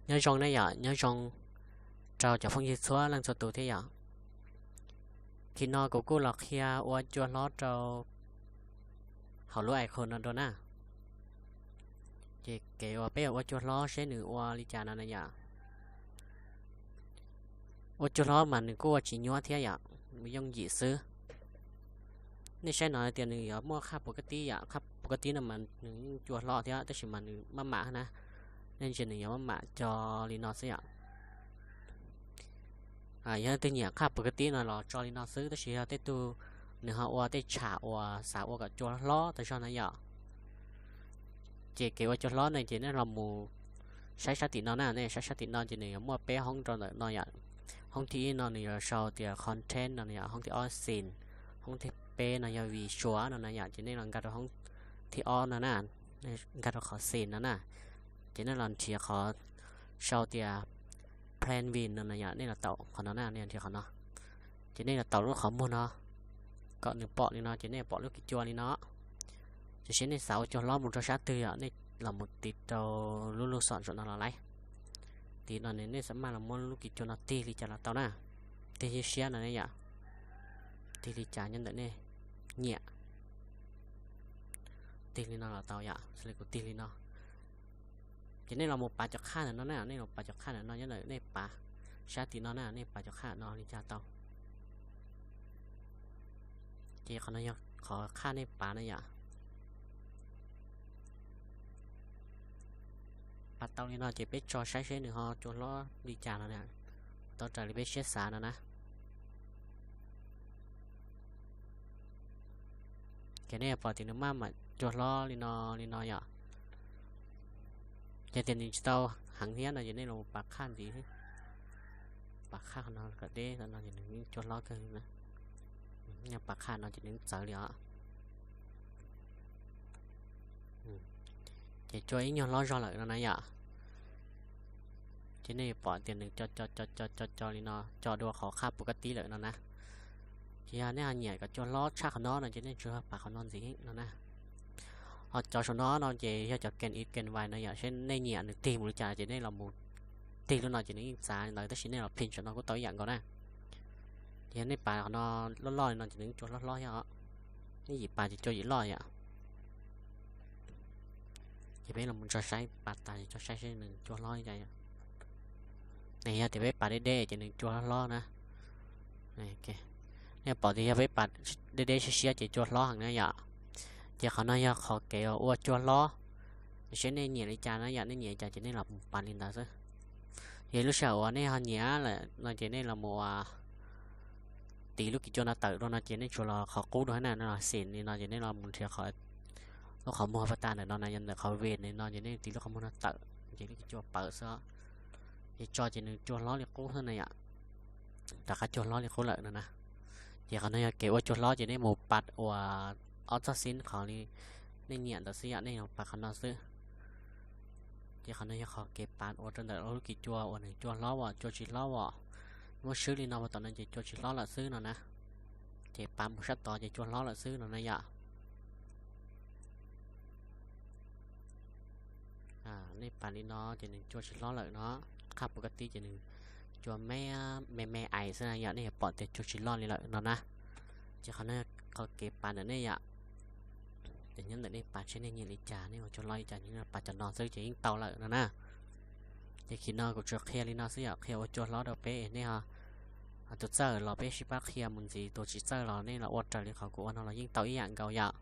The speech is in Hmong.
Nyob zoo ne yom, nyob zoo rau cov phooj ywg txhua leej txhua tus thiab yom. Khi no kuv kuj los qhia ua cua hlob rau hauv lub icon no dua na. Ces kev uas peb yuav ua cua hlob seb nws ua li cas no na yom. Ua cua hlob mas nws kuj ua tsis nyuab thiab yom, mus yooj yim xwb. Nej saib no tias nws yuav muaj qhaj puv kab tib yom, qhaj puv kab tib no mas nws yeej cua hlob thiab tab sis mas nws maj mam na. Nej ntsia nws yuav maj mam co li no xwb yom. Yog leej twg nyiam qhaj puv kab tib no los tso li no xwb, tab sis yog tej tug nws ho ua tej tsham uas xav ua kom cua hlob tas zog na yom. Ces kev ua cua hlob ne ces nej los mus saib sab tim no na, nej saib sab tim no ces nws yuav muaj peb hoob rau ntawm no yom. Hoob thib ib no nws yuav sau tias content no yom, hoob thib ob scene, hoob thib peb no yog visual no na yom, ces nej los nkag rau hoob thib ob no na, nkag rau qhov scene no na, ces nej los nrhiav qhov sau tias plain view no na yom, nej los taus qhov no na, nej nrhiav qhov no, ces nej los taus lub qhov muag no kom nws pom li no ces nej pom lub kis cua li no. Tiam sis nej xav ua cua hlob mus rau sab twg yom, nej los mus tiv rau lub lub xom saum no los lawm. Tiv no nej xav maj los muab lub kis cua no tig li cas los tau na. Tig siab siab no ne yom. Tig li cas nyob ntawm nej nyiam. Tig li no los tau yom, xws li kuv tig li no. Ces nej los mus pav cov qhaj ntawm no na, nej los pav cov qhaj ntawm no nyob ntawm nej pav sab tim no na, nej pav cov qhaj no li cas tau. Ces qhov no yog qhov qhaj nej pav na yom. Pav tau li no ces peb tso saib seb nws ho cua hlob li cas no na, tau raws li peb siab xav no na. Ces nej pom tias nws maj mam cua hlob li no, li no yom. Ces tias nws tsis tau heev thiab no ces nej los pav qhaj ntxiv, pav qhaj qhov no kom deb no ces nws cua hlob kawg na. Pav qhaj no ces nws txawv li os. Ces cua ib nyuag hlob zog lawm no na yom. Ces nej pom tias nws co co co co co li no, co dua qhov qhaj puv kab tib lawm no na. Ces yog nej ho nyiam kom cua hlob tshaj qhov no no ces nej tsuas pav qhov no ntxiv no na. Ho cov saum no no ces yog cov ken ib ken vais no yom, seb nej nyiam nws tig mus li cas ces nej los mus tig lub no ces nws yeej txav li ntawd, tab sis nej los phim saum no kuj tau ib yam nkaus na. Ces yog nej pav qhov no loj loj li no ces nws cua hlob hlob thiab os. Nej yim pav ces cua yim loj yom. Ces peb los mus tso saib, pav tas ces tso saib seb nws cua hlob li cas yom. Yog tias peb pav deb deb ces nws cua hlob hlob na. Nej pom tias yog peb pav deb deb siab siab ces cua hlob heev na yom. Ces qhov no yog qhov kev ua cua hlob, seb nej nyiam li cas na yom, nej nyiam li cas ces nej los mus pav li ntawd xwb. Yog lub sij hawm uas nej ho nyiam lawm no ces nej los mus tiv lub kis cua no tawm dua no ces nej tsuas los qhov qub dua na, no los xim li no ces nej los mus nrhiav qhov, lub qhov muag pas tas ntawm no na, yog ntawm qhov ven li no ces nej tiv lub qhov muag no tawm ces lub kis cua pawv xwb. Ces tso ces nws cua hlob li qub xwb na yom. Rov qab cua hlob li qub lawm no na. Ces qhov no yog kev ua cua hlob ces nej mus pav uas ob txoj xib qhov li nej nyiam ntawd xwb yom, nej mus pav qhov no xwb. Ces qhov no yog qhov kev pav ua rau ntawm lub kis cua uas nws cua hlob os, cua tsis hlob os. Muab swb li no mus tom no ces cua tsis hlob lawm xwb no na. Ces pav mus sab tod ces cua hlob lawm xwb no na yom. Nej pav li no ces nws cua tsis hlob lawm no. Qhaj puv kab tib ces nws cua me me ais xwb na yom, nej yuav pom tias cua tsis loj li lawm no na. Ces qhov no qhov kev pav ntawm nej yom. Ces nyob ntawm nej pav seb nej nyiam li cas, nej ua cua hlob li cas, nej pav cov no xwb ces yeej tau lawm no na. Ces khi no kuv tsuas qhia li no xwb yom, qhia ua cua hlob rau peb, nej ho tus txawj los peb sib pab qhia mus ntxiv, tus tsis txawj los nej los ua raws li qhov kuv ua no los yeej tau ib yam nkaus yom.